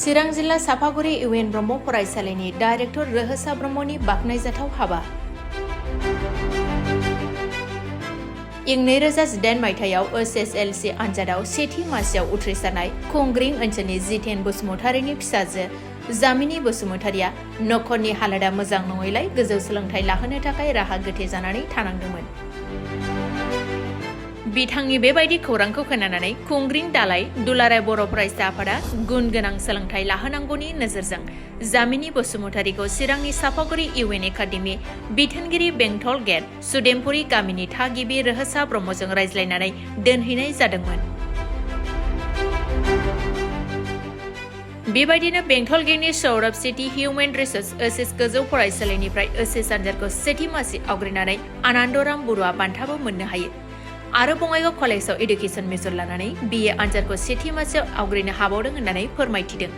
चिरां जिल्ला साफागुरि इउएन ब्रह्म फरायसालिनि डाइरेक्टर रोहोसा ब्रह्मनि बाख्नायजाथाव हाबा। इं 2018 मायथाइयाव एसएसएलसी आनजादाव सेथि मासियाव उथ्रिसारनाय खुंग्रिं ओनसोलनि जितेन बसुमतारिनि फिसाजो जामिनी बसुमतारिया नखरनि हालोदा मोजां नङैलाय गोजौ सोलोंथाइ लाहोनो थाखाय राहा गोथे जानानै थानांदोंमोन। बिथांनि बेबायदि खौरांखौ खोनानानै खुंग्रिं दालाय दुलाराय बर' फरायसा आफादा गुन गोनां सोलोंथाइ लाहोनांगौनि नोजोरजों जामिनी बसुमतारिखौ चिरांनि साफागुरि इउएन एकाडेमि बिथोनगिरि बेंटल गेट सुदेमपुरि गामिनि थागिबि रोहोसा ब्रह्मजों रायज्लायनानै दोनहैनाय जादोंमोन। बेबायदिनो बेंटल गेटनि Saurabh city human resource SS गोजौ फरायसालिनिफ्राय एसएस आनजादखौ सेथि मासि आवग्रिनानै आनन्दराम बरुवा बान्थाबो मोननो हायो। आरो बङाइगाव कलेजाव एडुकेसन मेजर लानानै बिए आनजादखौ सेथि मासियाव आवग्रिनो हाबावदों होननानै फोरमायथिदों।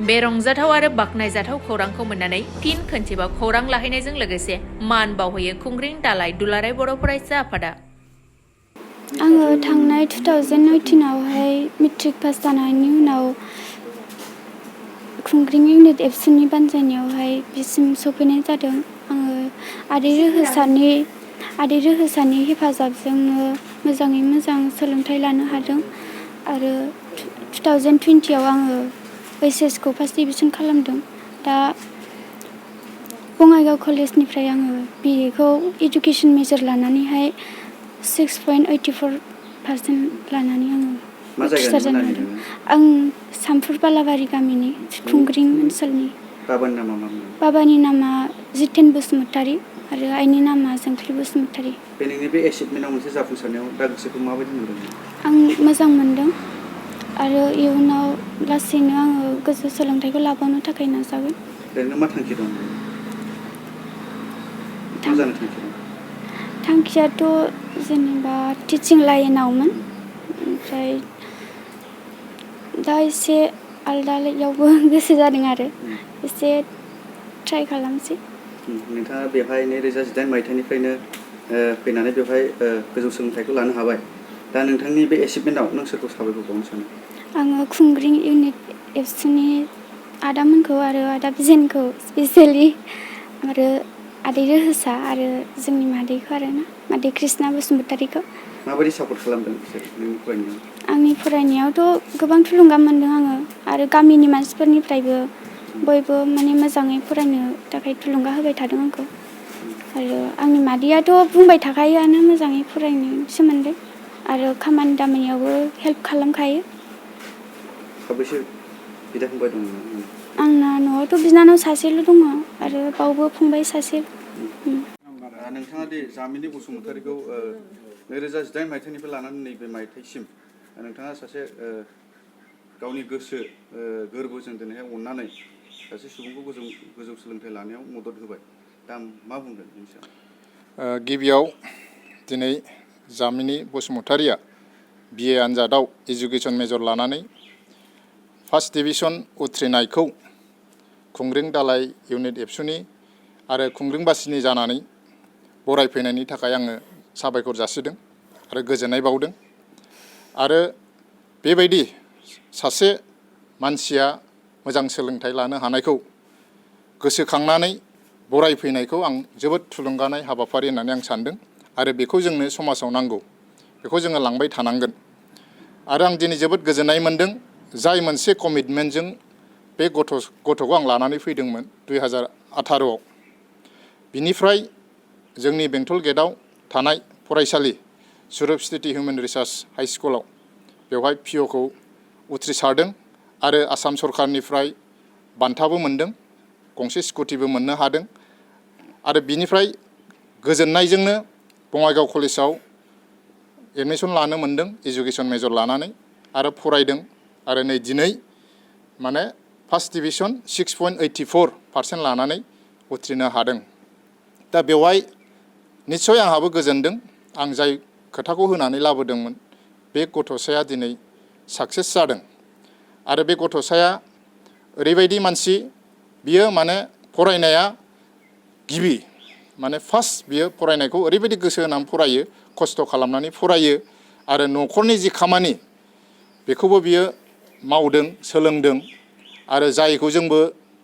बे रंजाथाव आरो बाख्नायजाथाव खौरांखौ मोननानै फिन खनसेबाव खौरां लाहैनायजों लोगोसे मान बावहोयो खुंग्रिं दालाय दुलाराय बर' फरायसा आफादा। आङो थांनाय 2018 आवहाय मेट्रिक पास जानायनि उनाव खुंग्रिं इउनिट एबसुनि बानजायनायावहाय बिसिम सफैनाय जादों। आङो आदै रोहोसानि हेफाजाबजोंनो मोजाङै मोजां सोलोंथाइ लानो हादों आरो 2020 आव आङो एचएस खौ फार्स्ट डिभिजन खालामदों। दा बङाइगाव कलेजनिफ्राय आङो बिए खौ एडुकेसन मेजर लानानैहाय 6.84% लानानै आङो उथ्रिसार जानो हादों। आं सामफुर बालाबारि गामिनि खुंग्रिं ओनसोलनि। बाबानि नामा जितेन बसुमतारि आरो आइनि नामा जोंख्लि बसुमतारि। बे नोंनि बे एचिभमेन्टआव मोनसे जाफुंसारनायाव दा गोसोखौ माबायदि मोनदों? आं मोजां मोनदों आरो इयुनाव लासैनो आङो गोजौ सोलोंथाइखौ लाबावनो थाखाय नाजागोन। ओरैनो मा थांखि दं? मा जानो थांखि दं? थांखियाथ' जेनेबा टिचिं लाइनावमोन, ओमफ्राय दा एसे आलदायावबो गोसो जादों आरो एसे ट्राइ खालामसै। नोंथाङा बेवहाय 2018 मायथाइनिफ्रायनो फैनानै बेवहाय गोजौ सोलोंथाइखौ लानो हाबाय। दा नोंथांनि बे एचिभमेन्टआव नों सोरखौ साबायखर बावनो सानो? आङो खुंग्रिं इउनिट एबसुनि आदामोनखौ आरो आदा बिजेनखौ स्पेसियेलि आरो आदै रोहोसा आरो जोंनि मादैखौ आरोना मादै कृष्णा बसुमतारिखौ। माबायदि सापर्ट खालामदों बिसोर नोंनि फरायनायाव? आंनि फरायनायावथ' गोबां थुलुंगा मोनदों आङो आरो गामिनि मानसिफोरनिफ्रायबो बयबो माने मोजाङै फरायनो थाखाय थुलुंगा होबाय थादों आंखौ। आरो आंनि मादैयाथ' बुंबाय थाखायोआनो मोजाङै फरायनो सोमोन्दै आरो खामानि दामानियावबो हेल्प खालामखायो। साबैसे बिदा फंबाय दं? आंना न'आवथ' बिनानाव सासेल' दङ आरो बावबो फंबाय सासे। नोंथाङा दि जामिनी बसुमतारिखौ 2018 मायथाइनिफ्राय लानानै नैबे मायथाइसिम नोंथाङा सासे गावनि गोसो गोरबोजों दिनैहाय अननानै सासे सुबुंखौ गोजौ सोलोंथाइ लानायाव मदद होबाय। दा मा बुंगोन बेनि सायाव? गिबियाव दिनै जामिनी बसुमतारिया बिए आनजादाव एजुकेसन मेजर लानानै फार्स्ट डिभिजन उथ्रिनायखौ खुंग्रिं दालाय इउनिट एबसुनि आरो खुंग्रिंबासिनि जानानै बरायफैनायनि थाखाय आङो साबायखर जासिदों आरो गोजोननाय बावदों। आरो बेबायदि सासे मानसिया मोजां सोलोंथाइ लानो हानायखौ गोसोखांनानै बरायफैनायखौ आं जोबोद थुलुंगानाय हाबाफारि होननानै आं सानदों आरो बेखौ जोंनो समाजाव नांगौ, बेखौ जोङो लांबाय थानांगोन। आरो आं दिनै जोबोद गोजोननाय मोनदों जाय मोनसे कमिटमेन्टजों बे गथ'खौ आं लानानै फैदोंमोन 2018 आव। बिनिफ्राय जोंनि बेंटल गेटआव थानाय फरायसालि Saurabh city human research high स्कुलाव बेवहाय पिअ'खौ उथ्रिसारदों आरो आसाम सरकारनिफ्राय बान्थाबो मोनदों, गंसे स्कुटिबो मोननो हादों। आरो बिनिफ्राय गोजोननायजोंनो बङाइगाव कलेजाव एडमिसन लानो मोनदों एजुकेसन मेजर लानानै आरो फरायदों आरो नै दिनै माने फार्स्ट डिभिजन 6.84% लानानै उथ्रिनो हादों। दा बेवहाय निस्सय आंहाबो गोजोनदों। आं जाय खोथाखौ होनानै लाबोदोंमोन बे गथ'साया दिनै साक्सेस जादों। आरो बे गथ'साया ओरैबायदि मानसि, बियो माने फरायनाया गिबि माने फार्स्ट बियो फरायनायखौ ओरैबायदि गोसो होनानै फरायो, खस्थ' खालामनानै फरायो आरो न'खरनि जि खामानि बेखौबो बियो मावदों सोलोंदों आरो जायखौ जोंबो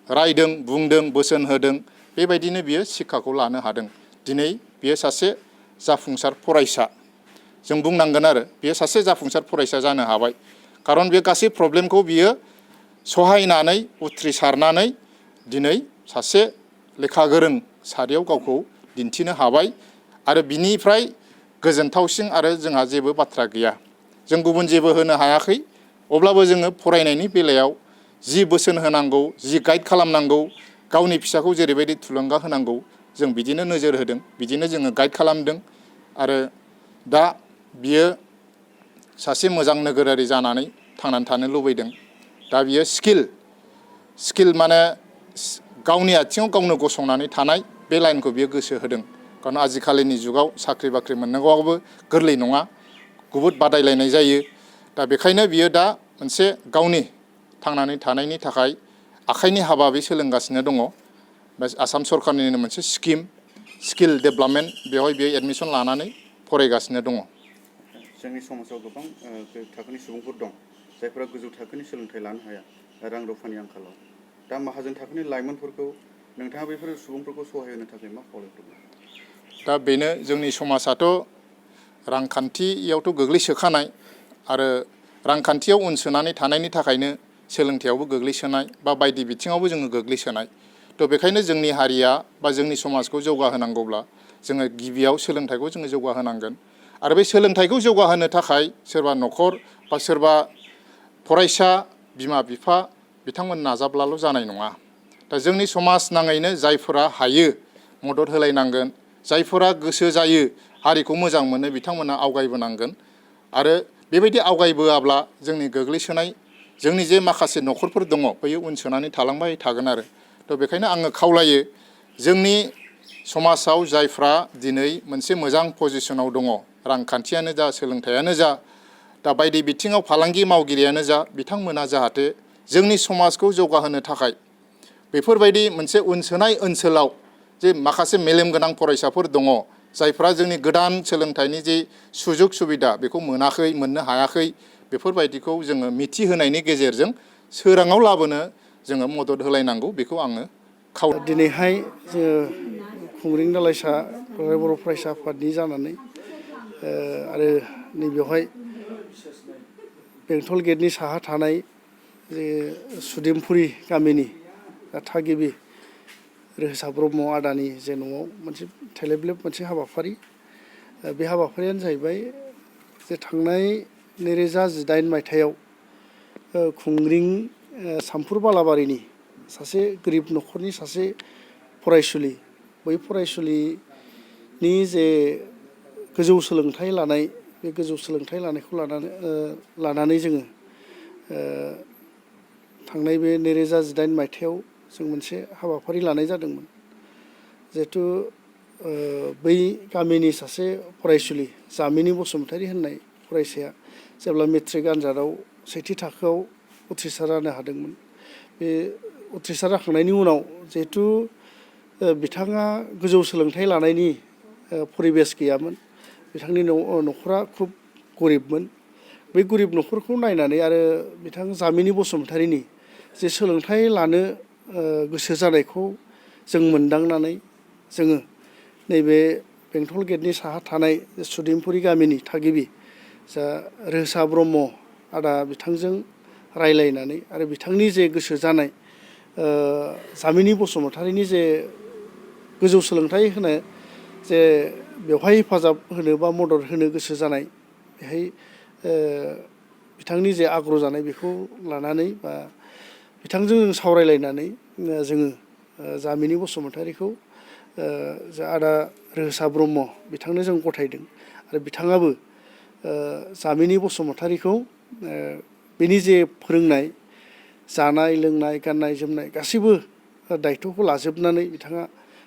रायदों बुंदों बोसोन होदों बेबायदिनो बियो शिक्षाखौ लानो हादों। दिनै बियो सासे जाफुंसार फरायसा जों बुंनांगोन आरो बियो सासे जाफुंसार फरायसा जानो हाबाय खारन बे गासै प्रब्लेमखौ बियो सहायनानै उथ्रिसारनानै दिनै सासे लेखा गोरों सारियाव गावखौ दिन्थिनो हाबाय आरो बिनिफ्राय गोजोनथावसिन आरो जोंहा जेबो बाथ्रा गैया। जों गुबुन जेबो होनो हायाखै अब्लाबो जोङो फरायनायनि बेलायाव जि बोसोन होनांगौ जि गाइड खालामनांगौ गावनि फिसाखौ जेरैबायदि थुलुंगा होनांगौ जों बिदिनो नोजोर होदों बिदिनो जोङो गाइड खालामदों आरो दा बियो सासे मोजां नोगोरारि जानानै थांनानै थानो लुबैदों। दा बियो स्किल माने गावनि आथिङाव गावनो गसंनानै थानाय बे लाइनखौ बियो गोसो होदों। खारन आजिखालिनि जुगाव साख्रि बाख्रि मोननांगौआबो गोरलै नङा गुबुद बादायलायनाय जायो। दा बेखायनो बियो दा मोनसे गावनि थांनानै थानायनि थाखाय आखाइनि हाबा बे सोलोंगासिनो दङ। आसाम सरकारनिनो मोनसे स्किल डेभेलपमेन्ट बेवहाय बियो एडमिसन लानानै फरायगासिनो दङ। जोंनि समाजाव गोबां थाखोनि सुबुंफोर दं जायफोरा गोजौ थाखोनि सोलोंथाइ लानो हाया रां रुफानि आंखालाव। दा माहाजोन थाखोनि लाइमोनफोरखौ नोंथाङा बेफोर सुबुंफोरखौ सहाय होनो थाखाय मा खावलायहरगोन? दा बेनो जोंनि समाजाथ' रांखान्थियावथ' गोग्लैसोखानाय आरो रांखान्थियाव उन सोनानै थानायनि थाखायनो सोलोंथायावबो गोग्लैसोनाय बा बायदि बिथिङावबो जोङो गोग्लैसोनाय। थ' बेखायनो जोंनि हारिया बा जोंनि समाजखौ जौगाहोनांगौब्ला जोङो गिबियाव सोलोंथाइखौ जोङो जौगाहोनांगोन आरो बे सोलोंथाइखौ जौगाहोनो थाखाय सोरबा न'खर बा सोरबा फरायसा बिमा बिफा बिथांमोन नाजाब्लाल' जानाय नङा। दा जोंनि समाज नाङैनो जायफोरा हायो मदद होलायनांगोन जायफोरा गोसो जायो हारिखौ मोजां मोनो बिथांमोना आवगायबोनांगोन आरो बेबायदि आवगायबोआब्ला जोंनि गोग्लैसोनाय जोंनि जे माखासे न'खरफोर दङ बैयो उन सोनानै थालांबाय थागोन आरो। थ' बेखायनो आङो खावलायो जोंनि समाजाव जायफ्रा दिनै मोनसे मोजां पजिसनाव दङ रांखान्थियानो जा सोलोंथाइयानो जा दा बायदि बिथिङाव फालांगि मावगिरियानो जा बिथांमोना जाहाथे जोंनि समाजखौ जौगाहोनो थाखाय बेफोरबायदि मोनसे उनसोनाय ओनसोलाव जे माखासे मेलेम गोनां फरायसाफोर दङ जायफ्रा जोंनि गोदान सोलोंथाइनि जे सुजुग सुबिदा बेखौ मोननो हायाखै बेफोरबायदिखौ जोङो मिथिहोनायनि गेजेरजों सोराङाव लाबोनो जोङो मदद होलायनांगौ बेखौ आङो खावलायो। दिनैहाय जोङो खुंग्रिं दालाइसा दुलाराय बर' फरायसा आफादनि जानानै आरो नैबेवहाय बेंटल गेटनि साहा थानाय जे सुदेमपुरि गामिनि थागिबि रोहोसा ब्रह्म आदानि जे न'आव मोनसे थेलेबलेब मोनसे हाबाफारि बे हाबाफारियानो जाहैबाय जे थांनाय 2018 मायथाइयाव खुंग्रिं सामफुर बालाबारिनि सासे गोरिब न'खरनि सासे फरायसुलि बै फरायसुलिनि जे गोजौ सोलोंथाइ लानाय बे गोजौ सोलोंथाइ लानायखौ लानानै जोङो थांनाय बे 2018 मायथाइयाव जों मोनसे हाबाफारि लानाय जादोंमोन। जिहेथु बै गामिनि सासे फरायसुलि जामिनि बसुमतारी होननाय फरायसाया जेब्ला मेट्रिक आनजादाव सेथि थाखोआव उथ्रिसार जानो हादोंमोन। बे उथ्रिसार जाखांनायनि उनाव जिहेथु बिथाङा गोजौ सोलोंथाइ लानायनि परिबेस गैयामोन बिथांनि न'खरा खुब गरिबमोन। बे गरिब न'खरखौ नायनानै आरो बिथां जामिनि बसुमतारीनि जे सोलोंथाइ लानो गोसो जानायखौ जों मोनदांनानै जोङो नैबे बेंटल गेटनि साहा थानाय सुदेमपुरि गामिनि थागिबि जा रोहोसा ब्रह्म आदा बिथांजों रायलायनानै आरो बिथांनि जे गोसो जानाय जामिनि बसुमतारीनि जे गोजौ सोलोंथाइ होनो जे बेवहाय हेफाजाब होनो बा मदद होनो गोसो जानाय बेहाय बिथांनि जे आग्रह जानाय बेखौ लानानै बा बिथांजों जों सावरायलायनानै जोङो जामिनि बसुमतारीखौ जा आदा रोहोसा ब्रह्म बिथांनो जों गथायदों आरो बिथाङाबो जामिनि बसुमतारीखौ बेनि जे फोरोंनाय जानाय लोंनाय गाननाय जोमनाय गासैबो दायथ'खौ लाजोबनानै बिथाङा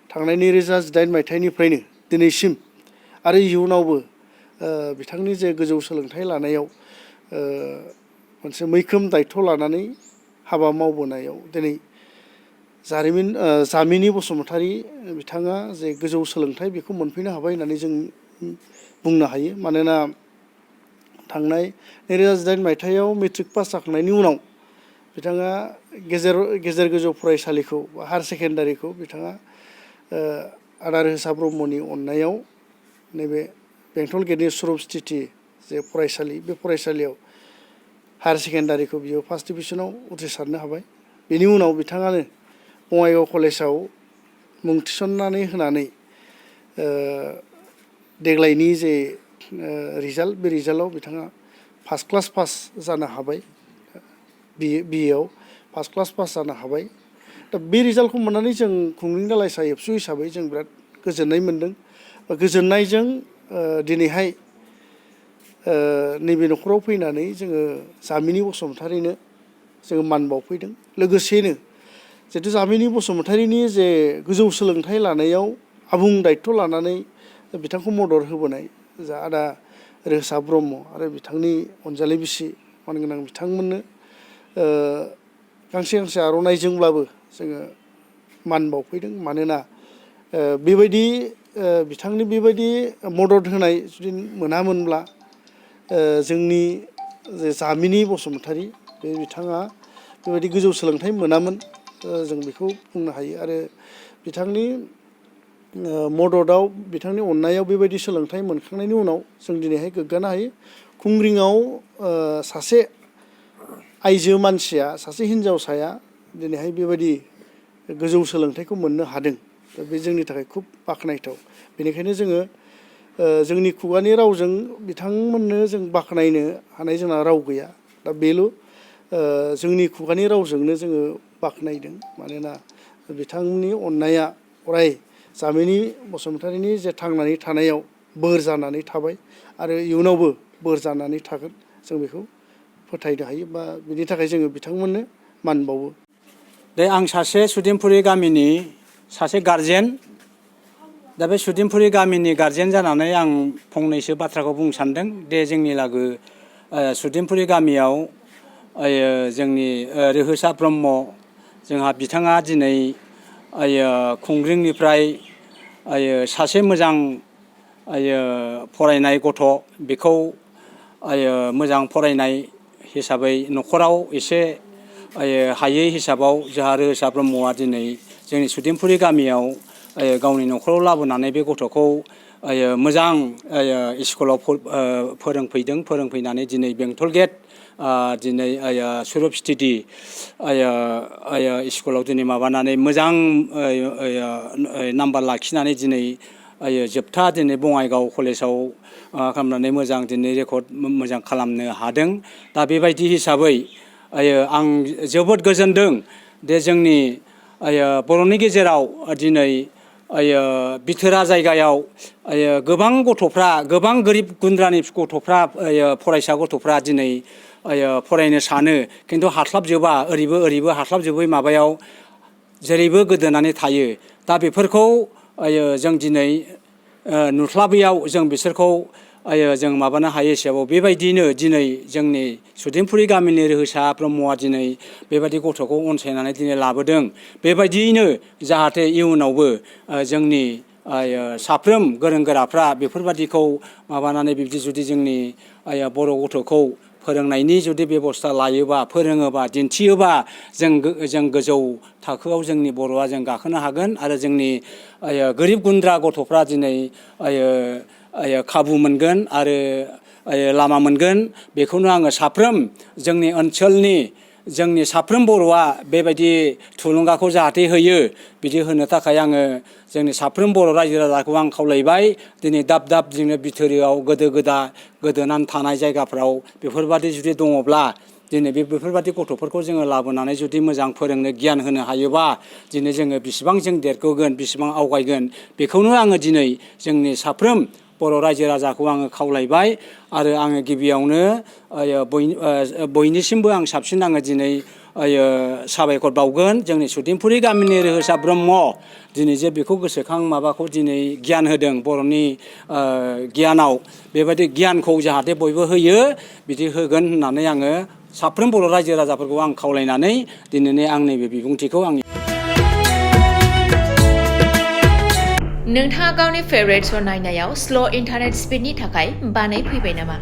थांनाय 2018 मायथाइनिफ्रायनो दिनैसिम आरो इयुनावबो बिथांनि जे गोजौ सोलोंथाइ लानायाव मोनसे मैखोम दायथ' लानानै हाबा मावबोनायाव दिनै जामिनि बसुमतारी बिथाङा जे गोजौ सोलोंथाइ बेखौ मोनफैनो हाबाय होननानै जों बुंनो हायो। मानोना थांनाय 2018 मायथाइयाव मेट्रिक पास जाखांनायनि उनाव बिथाङा गेजेर गोजौ फरायसालिखौ हायार सेकेन्डारिखौ बिथाङा आदा रोहोसा ब्रह्मनि अननायाव नैबे बेंटल गेटनि सुरुप स्थिति जे फरायसालि बे फरायसालियाव हायार सेकेन्डारिखौ बियो फार्स्ट डिभिजनाव उथ्रिसारनो हाबाय। बेनि उनाव बिथाङानो बङाइगाव कलेजाव मुं थिसननानै होनानै देग्लायनि जे रिजाल्ट बे रिजाल्टआव बिथाङा फार्स्ट क्लास पास जानो हाबाय। बिएआव फार्स्ट क्लास पास जानो हाबाय। दा बे रिजाल्टखौ मोननानै जों खुंग्रिं दालाइसा एबसु हिसाबै जों बिराद गोजोननाय मोन्दों। गोजोननायजों दिनैहाय नैबे न'खराव फैनानै जोङो जामिनि बसुमतारिनो जोङो मान बावफैदों। लोगोसेनो जितु जामिनि बसुमतारिनि जे गोजौ सोलोंथाइ लानायाव आबुं दायित्व लानानै बिथांखौ मदद होबोनाय जा आदा रोहोसा ब्रह्म आरो बिथांनि अनजालि बिसि मानगोनां बिथांमोननो गांसे गांसे आर'नाइजोंब्लाबो जोङो मान बावफैदों। मानोना बेबायदि बिथांनि बेबायदि मदद होनाय जुदि मोनामोनब्ला जोंनि जे जामिनि बसुमतारि बे बिथाङा बेबायदि गोजौ सोलोंथाइ मोनामोन जों बेखौ बुंनो हायो। आरो बिथांनि मददआव बिथांनि अननायाव बेबायदि सोलोंथाइ मोनखांनायनि उनाव जों दिनैहाय गोग्गानो हायो खुंग्रिङाव सासे आइजो मानसिया सासे हिन्जावसाया दिनैहाय बेबायदि गोजौ सोलोंथाइखौ मोननो हादों। दा बे जोंनि थाखाय खुब बाख्नायथाव। बेनिखायनो जोङो जोंनि खुगानि रावजों बिथांमोननो जों बाख्नायनो हानाय जोंना राव गैया। दा बेल' जोंनि खुगानि रावजोंनो जोङो बाख्नायदों। मानोना बिथांनि अननाया अराय जामिनि बसुमतारिनि जे थांनानै थानायाव बोर जानानै थाबाय आरो इयुनावबो बोर जानानै थागोन जों बेखौ फोथायनो हायो। बा बिनि थाखाय जोङो बिथांमोननो मान बावो। आं सासे सुदिमपुरि गामिनि सासे गारजेन। दा बे सुदिमपुरि गामिनि गारजेन जानानै आं फंनैसो बाथ्राखौ बुंनो सानदों। जोंनि लागो सुदिमपुरि गामियाव जोंनि रोहोसा ब्रह्म जोंहा बिथाङा दिनै खुंग्रिंनिफ्राय सासे मोजां फरायनाय गथ' बेखौ मोजां फरायनाय हिसाबै न'खराव एसे हायै हिसाबाव जोंहा रोहोसा ब्रह्मआ दिनै जोंनि सुदिमपुरि गामियाव गावनि न'खराव लाबोनानै बे गथ'खौ मोजां स्कुलाव फोरोंफैदों। फोरोंफैनानै दिनै बेंटल गेट दिनै सुरुप स्थिति स्कुलाव दिनै माबानानै मोजां नाम्बार लाखिनानै दिनै जोबथा दिनै बङाइगाव कलेजाव खालामनानै मोजां दिनै रेकर्ड मोजां खालामनो हादों। दा बेबायदि हिसाबै आं जोबोद गोजोनदों जोंनि बर'नि गेजेराव दिनै बिथोरा जायगायाव गोबां गथ'फ्रा गोबां गोरिब गुन्द्रानि गथ'फ्रा फरायसा गथ'फ्रा दिनै फरायनो सानो खिन्थु हास्लाबजोबा ओरैबो हास्लाबजोबै माबायाव जेरैबो गोदोनानै थायो। दा बेफोरखौ जों दिनै नुस्लाबैयाव जों बिसोरखौ जों माबानो हायो हिसाबाव बेबायदिनो दिनै जोंनि सुदिमपुरि गामिनि रोहोसा ब्रह्मआ दिनै बेबायदि गथ'खौ अनसायनानै दिनै लाबोदों। बेबायदियैनो जाहाथे इयुनावबो जोंनि साफ्रोम गोरों गोराफ्रा बेफोरबादिखौ माबानानै बिब्दि जुदि जोंनि बर' गथ'खौ फोरोंनायनि जुदि बेबस्था लायोबा फोरोङोबा दिन्थियोबा जों गोजौ थाखोआव जोंनि बर'आ जों गाखोनो हागोन। आरो जोंनि गोरिब गुन्द्रा गथ'फ्रा दिनै खाबु मोनगोन आरो लामा मोनगोन। बेखौनो आङो साफ्रोम जोंनि ओनसोलनि जोंनि साफ्रोम बर'आ बेबायदि थुलुंगाखौ जाहाथे होयो बिदि होनो थाखाय आङो जोंनि साफ्रोम बर' रायजो राजाखौ आं खावलायबाय। दिनै दाब दाब जोंनि बिथोरियाव गोदोनानै थानाय जायगाफ्राव बेफोरबादि जुदि दङब्ला दिनै बेफोरबादि गथ'फोरखौ जोङो लाबोनानै जुदि मोजां फोरोंनो गियान होनो हायोबा दिनै जोङो बिसिबां जों देरखोगोन बिसिबां आवगायगोन बेखौनो आङो दिनै जोंनि साफ्रोम बर' रायजो राजाखौ आङो खावलायबाय। आरो आङो गिबियावनो बयनिसिमबो आं साबसिन आङो दिनै साबायखर बावगोन जोंनि सुदिमपुरि गामिनि रोहोसा ब्रह्म दिनै जे बेखौ गोसोखां माबाखौ दिनै गियान होदों बर'नि गियानाव बेबायदि गियानखौ जाहाथे बयबो होयो बिदि होगोन होननानै आङो साफ्रोम बर' रायजो राजाफोरखौ आं खावलायनानै दिनैनि आंनि बे बिबुंथिखौ आं नोंथाङा गावनि फेभरेट श' नायनायाव स्ल' इन्टारनेट स्पिडनि थाखाय बानायफैबाय नामा?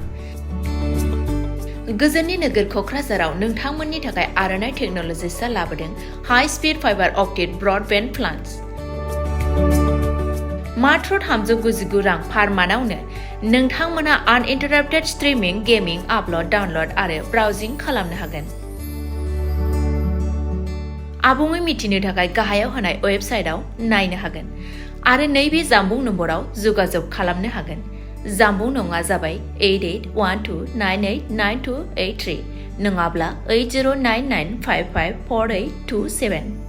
गोजोननि नोगोर क'क्राझाराव नोंथांमोननि थाखाय आर'नाइ टेक्न'लजिसआ लाबोदों high speed fibre optic broadband plans. मात्र 399 रां पार मान्थआवनो नोंथांमोना आनइन्टाराप्टेड स्ट्रीमिंग, गेमिं, आपल'ड, डाउनल'ड आरो ब्राउजिं खालामनो हागोन। आबुङै मिथिनो थाखाय गाहायाव होनाय वेबसाइटआव नायनो हागोन आरो नैबे जामबुं नम्बराव जगाजग खालामनो हागोन। जामबुं नङा जाबाय 8812989283 नङाब्ला 8099554827।